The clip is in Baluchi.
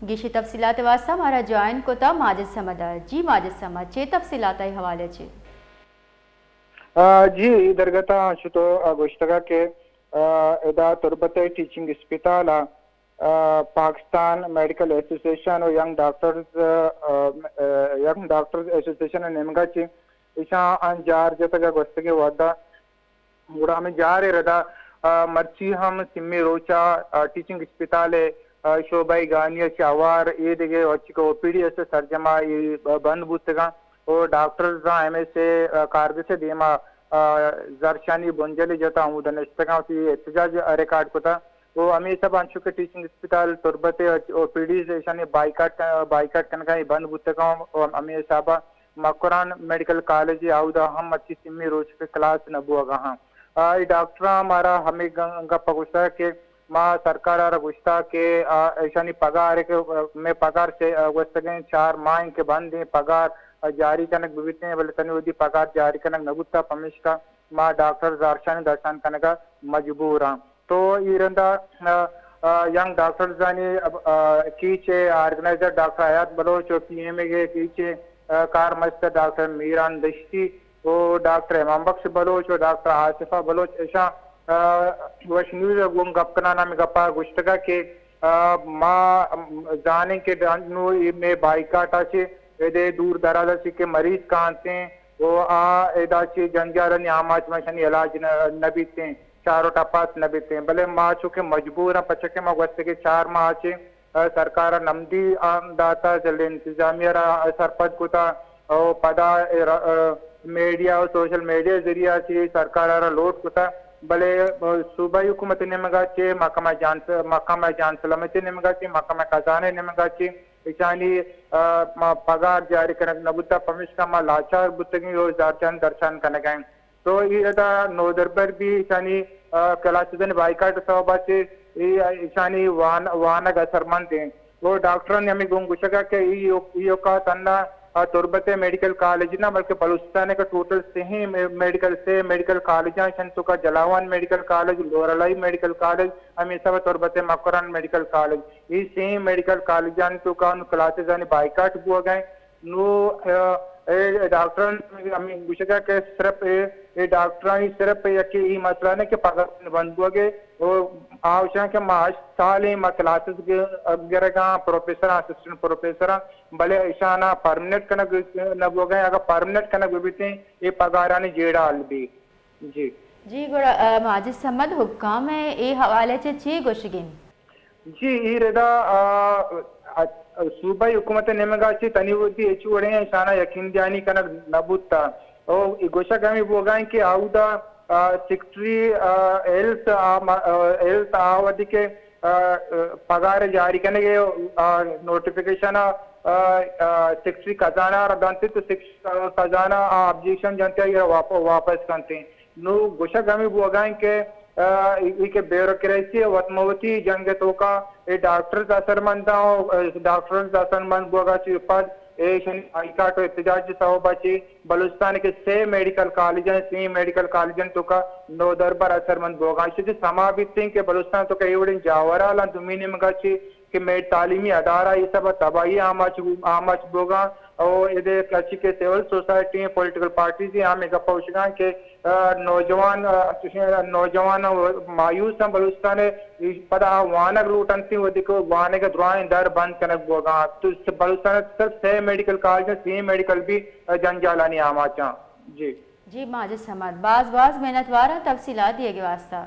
گیشی تفصیلات واسطہ مارا جوائن کتا ماجد سمد ء۔ جی ماجد سمد، چے تفصیلات ء حوالے چے؟ آ، جی، درگت ء انچو تو، آ، گوشتگ ء کہ، آ، ادا تربت ء ٹیچنگ اسپتال ء، آ، پاکستان میڈیکل ایسوسی ایشن و ینگ ڈاکٹرز، آ، آ، ینگ ڈاکٹرز ایسوسی ایشن ء نیمگ ء چہ ایشاں آں جار جتگ ء گوستگیں وھد ء گڑا ہمے جار ء ردا، آ، مرچی ہم سیمی روچ ء، آ، ٹیچنگ اسپتال ء، آ، شعبہ گانی ء چہ ہوار اے دگہ ہرچی کہ او پی ڈی است سرجم ء اے بند بوتگاں و ڈاکٹرز آں ہمے سے، آ، کارگس ء دیما، آ، زرشانی بنجل جتا ہمود نشتگاں وتی احتجاج ریکارڈ کتا و ہمے حساب انچو کہ ٹیچنگ اسپتال تربت ء او پی ڈیز ایشانی بائیکاٹ، بائیکاٹ کنگا بند بوتگاں و ہمے حساب ء مکران میڈیکل کالج ء اودا ہم مرچی سیمی روچ کہ کلاس نہ بوگا ہاں۔ آ، اے ڈاکٹراں مارا ہمے گن-، گپ ء گوشتگ کہ ما سرکار ء را گوشتگ کہ، آ، ایشانی پگار کہ، آ، مئے پگار سے، آ، گوستگیں چار ماہ انت کہ بند ایں، پگار، آ، جاری کنگ بہ بیتیں، بلے تنی وھدی پگار جاری کنگ نہ بوتگ، پمیشکا ما ڈاکٹر زارشانی درشان کنگ ء مجبور آں۔ تو اے رندا، آ، آ، ینگ ڈاکٹرزانی، آ، کیچ ء آرگنائزر ڈاکٹر حیات بلوچ و پی ایم اے کیچ ء، آ، کارمستر ڈاکٹر میران دشتی و ڈاکٹر امام بخش بلوچ و ڈاکٹر آصفہ بلوچ ایشاں، آ، وش نیوز ء گوں گپ کنان ہمے گپا گوشتگا کہ، آ، ما زانیں کہ نو اے مئے بائیکاٹ ء چہ ادے دور دراز ء چہ کہ مریض کانتیں و آ ادا چہ جنجالانی آماچ مشانی علاج نہ، نہ بیتیں۔ چار و ٹپاس نہ بیتیں، بلے ما چونکہ مجبور آں، پرچا کہ ما گوستگیں چار ماہ چہ، آ، سرکار ء نمدی آں داتا، ضلع انتظامیہ را سرپد کتا و پدا ر-، آ، میڈیا و سوشل میڈیا ذریعہ چہ سرکار ء را لوٹ کتا، بلے، آ، صوبائی حکومت نیمگا چہ محکمہ جان، محکمہ جان سلامتی نیمگا چہ محکمہ خزانہ نیمگا چہ ایشانی، آ، ما پگار جاری کنگ نہ بوتا، پمیشکا ما لاچار بوتگیں و زارچان درشان کنگا ایں۔ تو اے ردا نودربر بھی ایشانی، آ، کلاسزانی بائیکاٹ سبب ء چہ اے ایشانی وان-، وانگ اثرمند انت۔ و ڈاکٹرانی ہمے گوں گوشگ ء کہ ای یو-، ایوکا تھنا، آ، تربت ء میڈیکل کالج نہ بلکہ بلوچستان ء کہ ٹوٹل سہیں مے-، میڈیکل، سے میڈیکل کالجاں ایشانی توکا جلاوان medical college, Loralai medical college, ہمے حساب ء تربت ء مکران میڈیکل کالج، اے سہیں میڈیکل کالجانی توکا انوں کلاسزانی بائیکاٹ بوگ ء انت۔ نو، آ، اے ڈاکٹرانی ہمے گوشگ ء کہ صرف اے، اے ڈاکٹرانی صرف یکے اے مسئلہ نہ کہ پگار بند بوگ ء، او آ گوشاں کہ ما ہشت سال ایں ما کلاسز گ-، گرگ ء آں، پروفیسر آں، اسسٹنٹ پروفیسر آں، بلے ایشانا پرمننٹ کنگ نہ بوگ ء، اگر پرمننٹ کنگ بہ بیتیں، اے پگارانی جیڑہ حل بی۔ جی۔ جی، گڑا، آ، ماجد صمد حکام ء اے حوالہ چہ چے گوشگ انت؟ جی، اے ردا، آ، آ، صوبائی حکومت ء نیمگا چہ تنی وتی ہچ وڑیں شانہ یقین دہانی کنگ نہ بوتا۔ او اے گوشگ ہمے بوگا انت کہ آودا، آ، سیکرٹری، آ، ہیلتھ، آ، ما-، آ، ہیلتھ آ وھدی کہ، آ، آ، پگار جاری کنگ ء، آ، نوٹیفکیشن ء، آ، آ، سیکرٹری خزانہ ء را دنت تو سیکرٹری خزانہ آ آبجیکشن جنت ء آئی ء را واپ-، واپس کنت۔ نوں گوشگ ہمے بوگا انت کہ، آ، اے کہ بیوروکریسی ء وت مہ وتی جنگ ء توکا اے ڈاکٹرز اثرمند آں، ڈاکٹرز اثرمند بوگا چہ پد ایشانی بائیکاٹ و احتجاج ء سوب ء چہ بلوچستان ء کہ سے میڈیکل کالج انت، سے میڈیکل کالجانی توکا نودربر اثرمند بوگا انت۔ ایشی چہ سما بیت انت کہ بلوچستان ء توکا اے وڑیں جاورھالاں دومی نیمگا چہ کہ مئے تعلیمی ادارہ اے سبب ء تباہی آماچ، آماچ بوگاں۔ او ادے کچی کہ سول سوسائٹی ہیں، پولیٹیکل پارٹیز ہیں، ہمیں گپا گوشگاں کہ، آ، نوجوان، آ، چوشیں نوجوان مایوس ہیں بلوچستان ء، پدا آ وانگ لوٹنتی، ودی کہ وانگ ء درائیں در بند کنگ بوگاں۔ تو بلوچستان ء صرف سے میڈیکل کالج ہیں، سے میڈیکل بھی، آ، جنجالانی آماچاں۔ جی۔ جی ماجد صمد، باز باز منتوار آں تفصیلات دیگ ء واسطہ۔